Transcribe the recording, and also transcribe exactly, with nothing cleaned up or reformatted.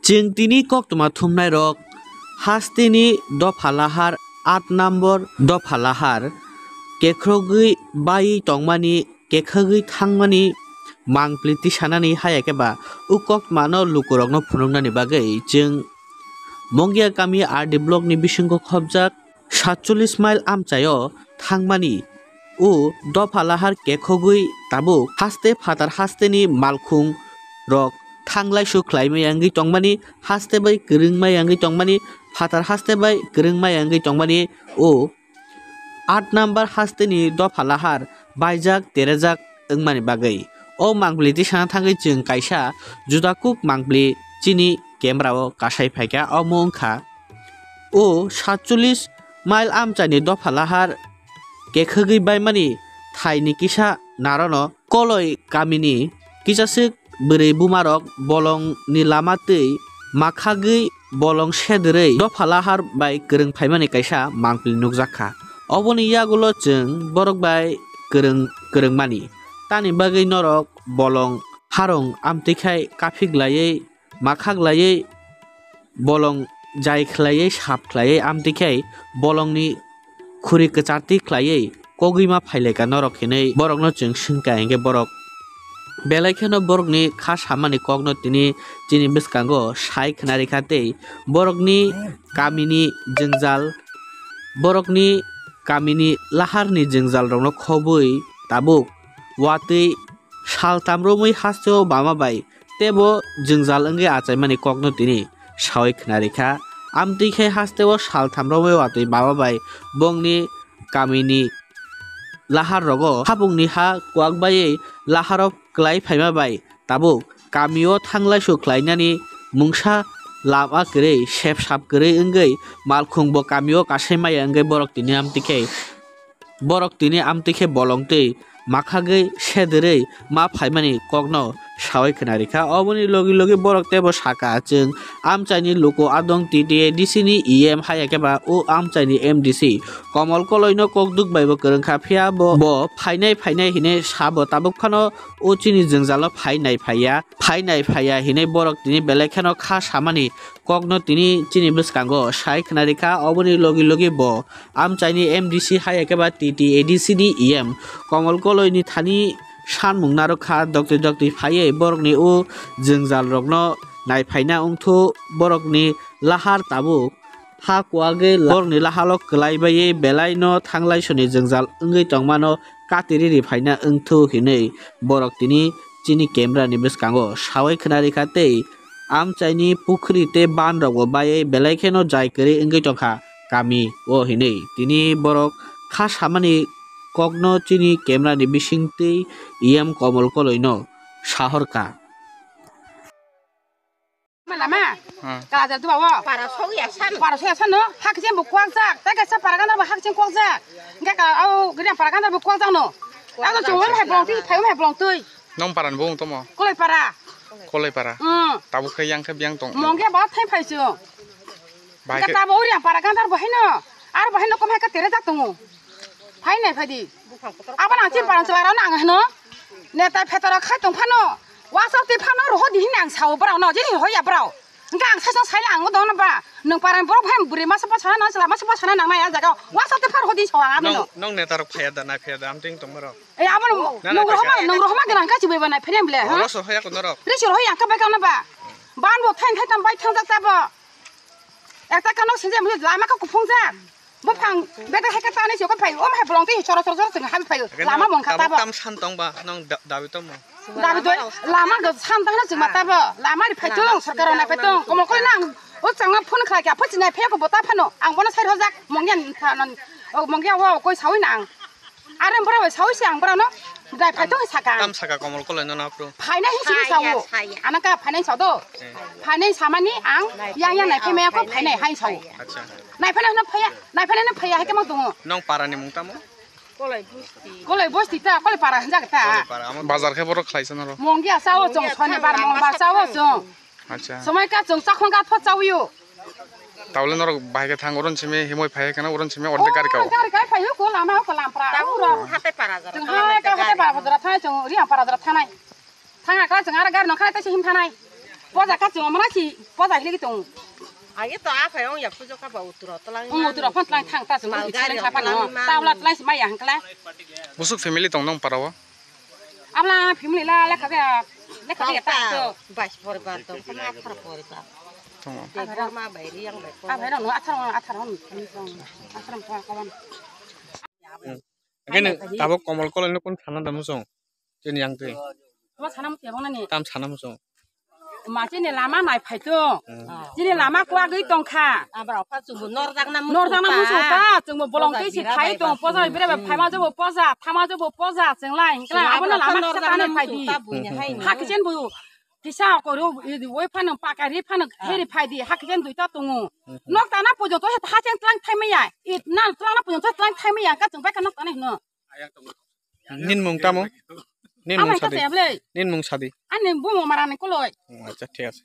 Chwng tini koktwma thumnairok hasteni dopha lahar, aat number dopha lahar kekhogwi baiwi tongmani, kekhogwi thangmani mangpli tisanani, haya khe ba o koktwmano lukurokno phunuknani bagwi chwng Mongia kami R D blockni bisingo khobjak satchollish mile amchaio thangmani. O dopha lahar kekhogwi tabuk haste phatar hasteni malkhung rok thanglaisu khlaimaya wngwi tongmani, haste bai kwrwngmaya wngwi tongmani, phatar haste bai kwrwngmaya wngwi tongmani. O aat number hasteni dopha lahar baijak terejak wngmani bagwi. O mangpli tisana thangwi chwng kaisa juda kuk mangpli chini camera o kasai phaikha, omo wngkha o satchollish mile amchaini dopha lahar kekhogwi baimani thaini kisa narono Koloi kamini kisaswk bwrwi bumarok bolongni lama twi makhagwi bolong sedrwi dopha lahar bai kwrwng phaimani kaisa mangpli nukjak kha. Oboni yagulo chwng borok bai kwrwng, kwrwngmani. Tani bagwi norok bolong harong amtwi khai kaphik laiwi, makhak laiwi, bolong jai khlaiwi, sap khlaiwi, amtwi khai bolongni khuri kwchartwi khlaiwi kogwima phailaika norok hinwi borokno chwng swngkha, hinkhe borok belai kheno borokni kha samani kokno tini chini bwskango sai khna rikha tei borokni kamini jwngjal, borokni kamini laharni jwngjalrokno khobwi tabuk watwi saltham romwi hasteo bama bai teibo jwngjal wngwi achaimani kokno tini sawi khna rikha. Amtwi khe hasteo saltham romwi watwi bama bai bongni kamini lahar rogo habungni ha kuak baiwi laharo kwlai phaima bai tabuk kamio thanglaisu khlainani mungsa lama kwrwi, sep sap kwrwi wngwi malkhungbo kamio kasai maya wngwi borok tini amtwi khe borok tini amtwi khe bolong twi makhagwi sedrwi ma phaimani kokno sawi khna rikha. Oboni logi logi borok teibo saka, chwng amchaini luku adong T T A D C ni E M haya khe ba o amchaini M D C Komol Koloino kok duk bai bo kwrwng kha, phiya bo, bo phainai phainai hinwi sabo, tabuk phano o chini jwngjalo phainai phaiya, phainai phaiya hinwi borok tini belai kheno kha samani kokno tini chini bwskango sai khna rikha. Oboni logi logi bo amchaini M D C haya khe ba T T A D C ni E M Komol Koloini thani sanmung narwk kha, doktwi doktwi phaiwi borokni o jwngjalrokno naiphaina wngthu, borokni lahar tabuk ha kuagwi borokni lahalo kwlai baiwi belaino thanglai soni jwngjal wngwi tongmano, katiri ri phaina wngthu hinwi borok tini chini camera ni bwskango sawi khna rikha tei amchaini pukhri tei ban rokbo baiwi belai kheno jai kwrwi wngwi tongkha kami o hinwi tini borok kha samani kokno chini camera ni bisingtwi E M Komol Koloino sahorkha. Mala ma? Hmm. Kala jar tu bawo? Para soya san. Para soya san no? Hak jem bo kwak jak. Ta kaisa para gana bo hak jem kwak jak. Ga ka au gri para gana bo kwak jak no. Kwak jak. Ado chong hai blong twi, thai hai blong twi. Nong para ni bo tong mo? Kolai para. Kolai para. Hmm. Tabuk khe yang khe biang tong. Mongge ba thai phai chu. Bai khe. Ga ta bo uri para gana bo hai no. Ar bo hai no kom hai ka tere jak tongo. Phai nai phai di. Abo nang chin parang chwla rok nang hino. Netai pheto rok khai tong phano. Wasok twi phano roho di hin ang sao brao no, jini hoya brao. Hingke ang sai sai ang dong ba. Nung parang borok hai bwrwi masa bwsa na chwla masa bwsa na nang nai a jaga. Wasok twi phano roho di sao ang abino. Nong, nong neta rok phaya da, nai phaya da, amting tong maro. E abo nung roho ma, nung roho ma gana ka chibai ba nai phene ble, ha? Olo so hoya ko norok. Ri so hoya ka bai ka na ba. Ban bo thain thai tam bai thang jak ta bo. Ekta kano sinje mui lama ka kuphung jak. Buphang beda hai ka tani se ko phai, om hai bolong twi choro choro choro chwng hai phai. Lama mong kha tabuk tabo. Tam san tong ba, nong da-, dabi tong mo. Dabi doi, lama go san tang na chwng ma tabo. Lama ri phai tong, sorkar nai phai tong. Komo koi nang, o chwng ma phone khlai kha, phone sinai phai ko bota phano. Ang bono sai rojak, mongya thanon, o mongya o koi sawi nang. Are bora bai sawi se ang bora no. Dai phai tong saka. Tam saka Komol Koloi no na pro. Phainai hin sini sawo. Saya, saya. Ana ka phainai sa do. Hmm. Phainai samani ang yang yang nai phai maya ko phainai hai sawo. Acha. Nai phainai no phaya, nai phainai no phaya hai khe ma tongo. Nong para ni mung tamo? Koloi bosti. Koloi bosti ta, koloi para hinjak ta. Koloi para, amo. Bazar khe borok khlai sana ro. Mongya sao chong, Mongya sonibar ta, mongbar masa sao chong. Acha. Somai ka chwng chakhon ka thot chawi o. Tawle norok bahai khe thang, oron simi himoi phai khe na, oron simi ordek gari ka o. Gari kai phai o, ko lama o, ko lampra. Tabo uro. Hatai para jora. Chwng hai ka hatai para jora thanai, chwng ri para jora thanai. Thang akla chwng ara gari no khanai tei se him thanai. Poja ka chwng mana si poja hili tong. Agi to aphai ong ya pujo ka ba utro tlang. Ong utro phon tlang thang ta chwng mal gari tlang kha phano. Tlang man. Tabla tlang si maya hangkla. Busuk family tong nong parao? Abla family la lekha ya lekha ya ta to. Bais poribar to, kama athar poribar. Tong. Debor ma bai ri yang bai. Aphai no athar athar hon. Athar pa kawan. Again, tabok komol kolai no kun thana damu song. Chini yang twi. Tamo sana musi abang nani. Tam sana muso. Ma chini lama nai phai to. Hmm. Chini lama kwagwi tongkha. Abra okha chumbo norjakna musu. Norjakna musu ta, chumbo bolong twi si khai tong, poja bire ba phaima jobo poja, thama jobo poja, chenglai, hingkla, abono lama kisa tani phai di. Hakichen bu. Kisa koru, woi phano, pakari phano, heri phai di, hakichen duita tongo. Nok tana pojo to hachen tlang thai maya. It nal tlang na pojo to tlang thai maya, ka chwng bai ka nok tana hino. Nin mung tamo? Nin mung sadi. Nin mung sadi. Ani bumo marani koloi. Oh, acha, thik ase.